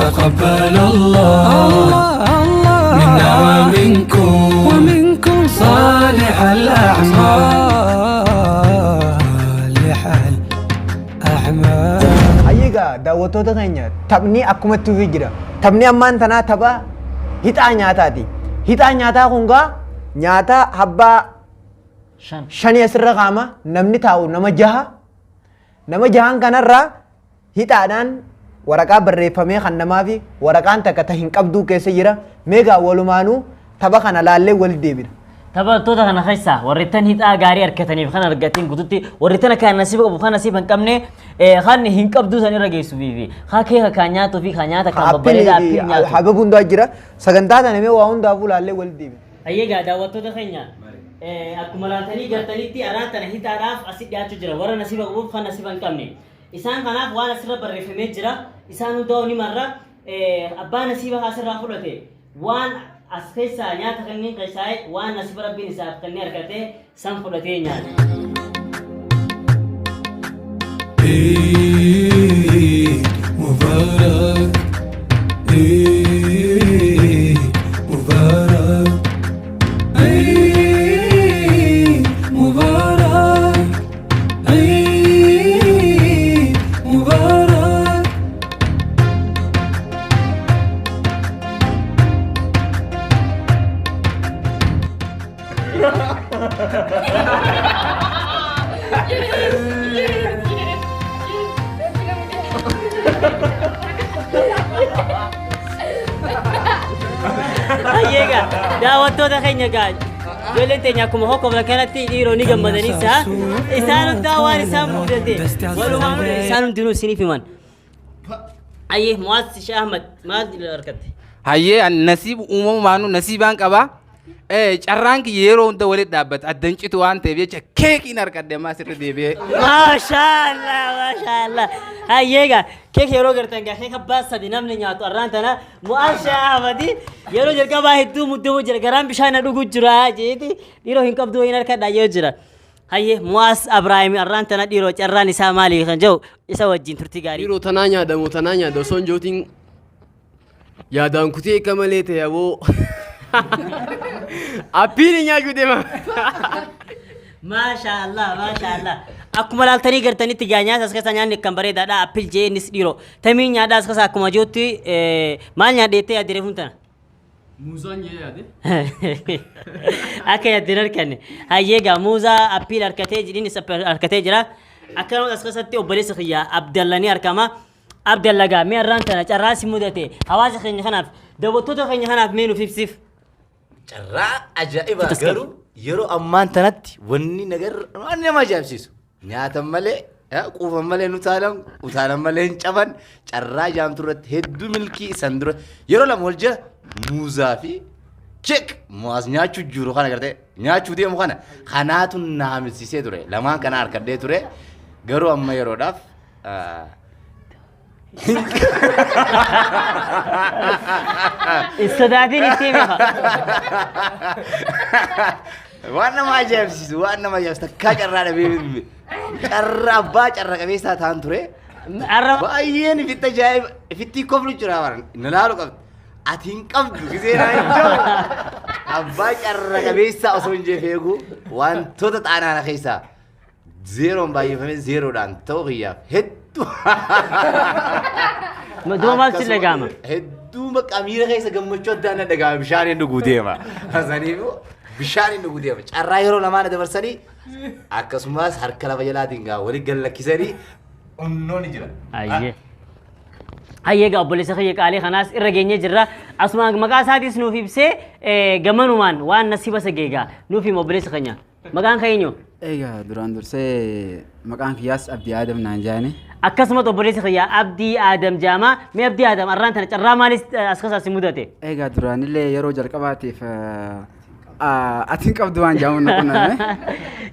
تقبل الله منا ومنكم صالح الأعمال، صالح الأعمال. Hayyigaa daawwattoota keenya, taphni akkuma itti fufee jira. Taphni ammaan tanaa tapha hixaa nyaataati. Hixaa nyaataa kun gaa nyaata habbaa 5 shanii asirra kaama, namni taa'u nama jaha. Nama jahan kanarraa hixaadhaan waraqaa barreeffamee kan namaa fi waraqaan takka ta hin qabduu keessa jira. Meegaa walumaanuu tapha kana laallee walitti deebina. Taphattoota kana keessaa warri tan hixaa gaarii argataniif kan argatiin guututti, warri tan kan nasiiba qabu, kan nasiiba hin qabne, kan hin qabduu san irra geessuu fi kan keeka kan nyaatuu fi kan nyaata kan babbareedaa apple nyaatu. Habab hundaa jira. Sagantaa tana mee waa hundaafuu laallee walitti deebina. Ayyeegaa daawwattoota keenya, akkuma laaltanii gartanitti araan tana hixaadhaaf asi dhiyaachuu jira warra nasiiba qabuuf kan nasiiba hin qabne. Isaan kanaaf waan asirra barreeffamee jira. Isaan hundaa ni marra abbaa nasiiba asirraa fudhate waan as keessaa nyaata kanneen keessaa waan nasiiba Rabbiin isaaf kennee argate san fudhatee nyaata. عيد مبارك، عيد مبارك، عيد مبارك، عيد مبارك. Ayyeegaa daawwattoota keenya, gaa ijoolleen teenya akkuma hokkofla kanatti dhiiroo ni gammadanii isaa isaan hundaa waan isaan mudate walumaa isaan hundinuu isiniif himan. Ayyee, Mu'aaz Shee Ahmad, maal argatte? Hayyee, ani nasiibu uumamumaanuu nasiibaan qabaa. Carraan kiyya yeroo hunda walitti dhaabbata addan citu waan ta'eef jecha keekiin argadhe ammaa sirri deebi'ee. Maashaallah, maashaallah. Hayyee, keek yeroo gartan gaa keek abbaa sadi namni nyaatu arraan tana Mu'aaz Shee Ahmadi yeroo jalqabaa hedduu muddamu jira, garaan bishaan na dhugu jira jeeti dhiiroo hin qabdu wayiin harkadhaa yoo jira. Hayyee, Mu'aaz Abrahaim arraan tana dhiiroo carraan isaa maali kan jedhu isa wajjin turtii gaarii. Dhiiroo, tanaa nyaadamu, tanaa nyaada osoo hin jootiin yaadaan kutee akka malee ta'e aboo. Apple nyaachuu deema. Maasha Allah, maasha Allah. Akkuma laaltanii gartanitti gaa nyaata as keessa nyaanni kan bareedaadha. Apple jee innis dhiiroo. Tamiin nyaadhaa as keessa akkuma jirutti maal nyaadheettee yaadde reefuun tana? Muuzaan jee yaade. Akka yaaddeen harkanne. Hayyee, gaa muuzaa apple harkatee jedhiin harkatee jira. Akkanuma as keessatti obboleessa kiyya Abdalla ni argama. Abdalla, gaa mee arraan tana carraa si mudate hawaasa keenya kanaaf, daawwattoota keenya kanaaf mee nuuf ibsiif. Carraa ajaa'ibaa, garuu yeroo ammaan tanatti wanni nagar waan nama ajaa'ibsiisu nyaatan malee, quufan malee nu taalan, utaalan malee hin caban. Carraa jaamtu irratti hedduu milkii san dura yeroo lama wal jala muuzaa fi keek mu'aas nyaachuu jiru kana gartee nyaachuu deemu kana kanaatu na hamilsiisee ture, lamaan kana harkadhee ture, garuu amma yeroodhaaf Sodaatiin itti hime. Waan nama ajaa'ibsiisu, waan nama ajaa'ibsiisu, takkaa carraa dhabee carraa abbaa carra qabeessaa ta'an ture. Arra Baay'een ifitti ajaa'iba ifitti koflu jira baran na laalu qabdi. Ati hin qabdu gisee naa hin jiru. Abbaa carra qabeessaa osoo hin jeef eegu wantoota xaanaana keessaa zeeroon baay'ifamee zeeroodhaan ta'uu kiyyaaf hedduu. Duuba maaltu si dhaga'ama? Hedduu bakka miira keessa gammachuu addaan na dhaga'ama, bishaan hin dhuguu deema. Saniifuu bishaan hin dhuguu deema. Carraa yeroo lamaan dabarsanii akkasumas harka lafa jalaatiin gaa walii gad lakkisanii onnoon ni jira. Hayyee. Hayyee, egaa obboleessa kiyya qaalii kanaas irra geenyee jirra. Asuma maqaa isaatis nuuf ibsee, gamanumaan waan nasiiba isa geegaa nuuf hima obboleessa keenya. Maqaan kee eenyu? Egaa duraan dursee maqaan kiyyaas Abdii Aadam naan jaani. Akkasumas obboleessi kiyya Abdii Aadam Jaamaa. Mee Abdii Aadam, arraan tana carraa maalis as keessaa si mudate? Egaa duraanillee yeroo jalqabaatiif ati hin qabdu waan jaamuun na qunname.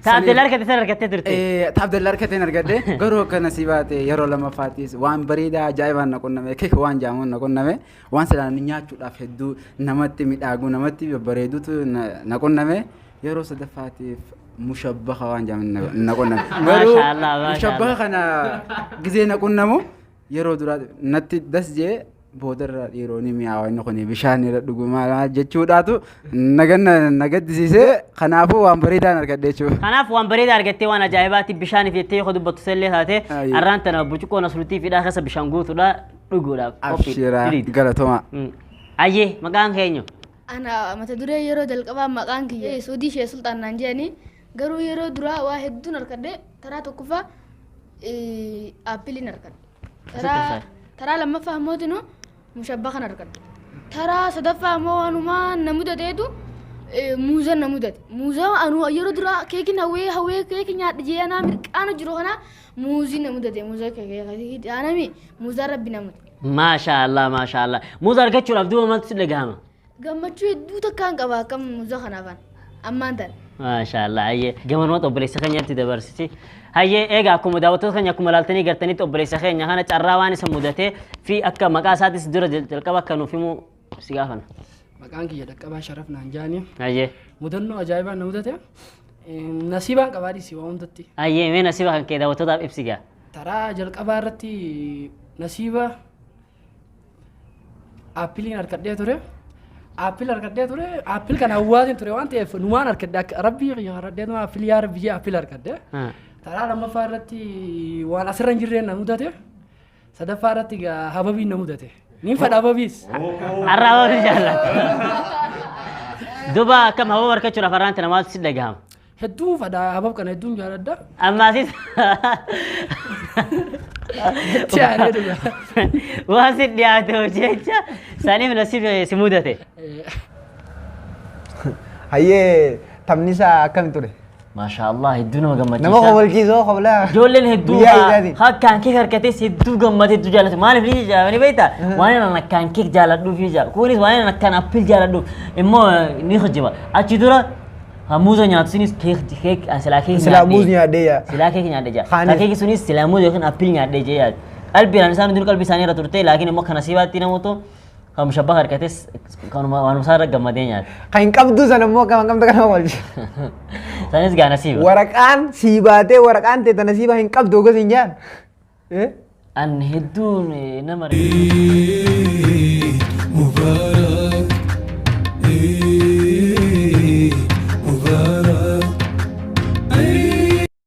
Ta Abdalla harkate san harkattee turte. Ta Abdalla harkateen argadhe, garuu akka nasiibaate yeroo lammaffaattis waan bareedaa ajaa'ibaan na qunname, keeka waan jaamuun na qunname, waan silaan nyaachuudhaaf hedduu namatti midhaagu, namatti babbareedutu na qunname. Yeroo sadaffaatiif mushabbaha waan jaamuun na qunname. Garuu Maasha Allah, maasha mushabbaha Allah. kana gizee na qunnamu yeroo duraa natti das jee. Boodarra dhiiroo ni mi'aawa inni kun bishaan irra dhugu maal jechuudhaatu na gaddisiisee kanaafuu waan bareedaan argadhe jechuudha. Kanaaf waan bareedaa argattee waan ajaa'ibaatti bishaaniif jettee yoo dubbattu illee taate Ayyee. arraan tana burcuqqoo nasruutii fidhaa keessa bishaan guutuudha dhuguudhaaf. qophii. Abshiraa Diriidha. galatoomaa. Ayyee maqaan keenya. Ana mata duree yeroo jalqabaa maqaan kiyya Suudii ishee Sultaan naan jedhanii garuu yeroo duraa waa hedduun argadhe taraa tokkoffaa aappiliin argadhe. Taraa taraa lammaffaa immoo mushabbaa kan argadhe. Taraa sadaffaa immoo waanuma na mudateetu muuza na mudate. Muuza anu yeroo duraa keekiin hawwee hawwee keekii nyaadhe jee anaa mirqaana jiru kana muuzii na mudate muuza keekii anami muuzaa rabbi na mudate. Maasha Allah maasha Allah. Muuza argachuudhaaf duuba maaltu si dhagahama? Gammachuu hedduu takkaan qaba akkam muuza kanaafan ammaan tana. Maasha Allah ayyee gamanoota obboleessa keenyatti dabarsiti. Hayyee egaa akkuma daawwattoota keenya akkuma ilaaltanii gartanitti obboleessa keenya kana carraa waan isa mudatee fi akka maqaa isaatis dura jalqaba akka nuuf himu si gaafana. Maqaan kiyya Dhaqqabaa Sharaf naan jaani. Hayyee. Mudannoo ajaa'ibaa na mudate. Nasiibaan qabaadhis waa hundatti. Hayyee mee nasiiba kan kee daawwattootaaf ibsi gaa. Taraa jalqabaa irratti nasiiba aappiliin harkadhee ture. Aappil harkadhee ture. Aappil kana hawwaatiin ture waan ta'eef numaan harkadhe akka rabbii kiyya harkadhee tuma aappil yaa rabbi jee aappil harkadhe. Taraa lammaffaa irratti waan asirra hin jirreen na mudate. Sadaffaa irratti gaa hababiin na mudate. Niin fedha hababiis. Har'a hababii jaallata. Duuba akkam hababa harkachuudhaaf har'aan tana maaltu si dhagahama? Hedduu fedha habab kana hedduun jaalladha. Ammaasis Itti aanee dhuga. waan si dhiyaate jecha saniif nasiib si mudate. Hayyee taphni isaa akkam ture? Maasha Allah hedduu nama gammachiisa. Nama kobolchiisoo kobolaa. Ijoolleen hedduu Guyyaa isaatiin. akkaan keek harkates hedduu gammade hedduu jaallatu. Maaliif ni jaallatanii beektaa? Waan ani akkaan keek jaalladhuuf ni jaallatu. Kunis waan ani akkaan appil jaalladhuuf immoo ni hojiba. Achi dura muuza nyaatu sunis keek keek silaa keek Silaa muuz nyaadhee yaa. Silaa keek nyaadhee jaa. Kaanis. Keeki sunis silaa muuza yookiin appil nyaadhee jee yaadu. Qalbiidhaan isaan hundinuu qalbii isaanii irra turte laakiin immoo kana siibaatti namoota kan mushabbaa harkates kanuma waanuma isaa irra gammadee nyaate. Kan hin qabdu sana immoo akkam akkamtu kana kobolchiisa. Sanis gaa nasiiba. Waraqaan sii baatee waraqaan teeta nasiiba hin qabdu gosa hin jaan. An hedduun nama Eid Mubarak.